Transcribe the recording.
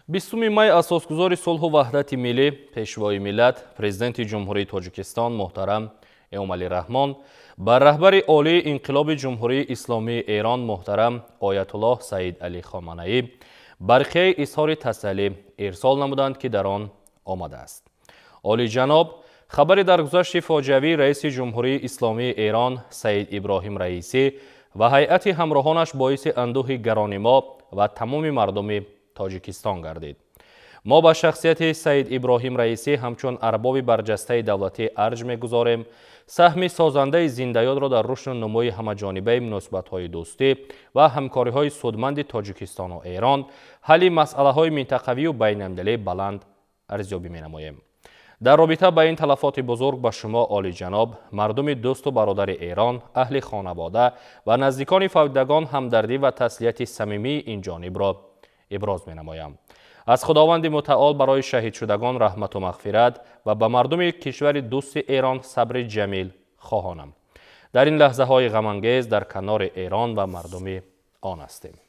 20 май асосгузори сулҳу ваҳдати миллӣ, Пешвои миллат, Президенти Ҷумҳурии Тоҷикистон муҳтарам Эмомалӣ Раҳмон ба раҳбари Олии Инқилоби Ҷумҳурии Исломии Эрон муҳтарам Оятуллоҳ Саид Алӣ Хоманаӣ барқияи изҳори тасаллӣ ирсол намуданд, ки дар он омадааст: Олиҷаноб, хабари даргузашти фоҷиавии раиси Ҷумҳурии Исломии Эрон Саид Иброҳим Раисӣ ва ҳайати ҳамроҳонаш боиси андӯҳи гарони мо ва тамоми мардуми Тоҷикистон гардид. Мо ба шахсияти Саид Иброҳим Раисӣ ҳамчун арбоби барҷастаи давлатӣ арҷ мегузорем, саҳми созандаи зиндаёдро дар рушду нумӯи ҳамаҷонибаи муносибатҳои дӯстӣ ва ҳамкориҳои судманди Тоҷикистону Эрон, ҳалли масъалаҳои минтақавию байналмилалӣ баланд арзёбӣ менамоем. Дар робита ба ин талафоти бузург ба шумо, олиҷаноб, мардуми дӯсту бародари Эрон, аҳли хонавода ва наздикони фавтидагон ҳамдардӣ ва таслияти самимии ин ҷонибро иброз менамоям. Аз Худованди Мутаол барои шаҳидшудагон раҳмату мағфират ва ба мардуми кишвари дӯсти Эрон сабри ҷамил хоҳонам. Дар ин лаҳзаҳои ғамангез дар канори Эрон ва мардуми он ҳастем.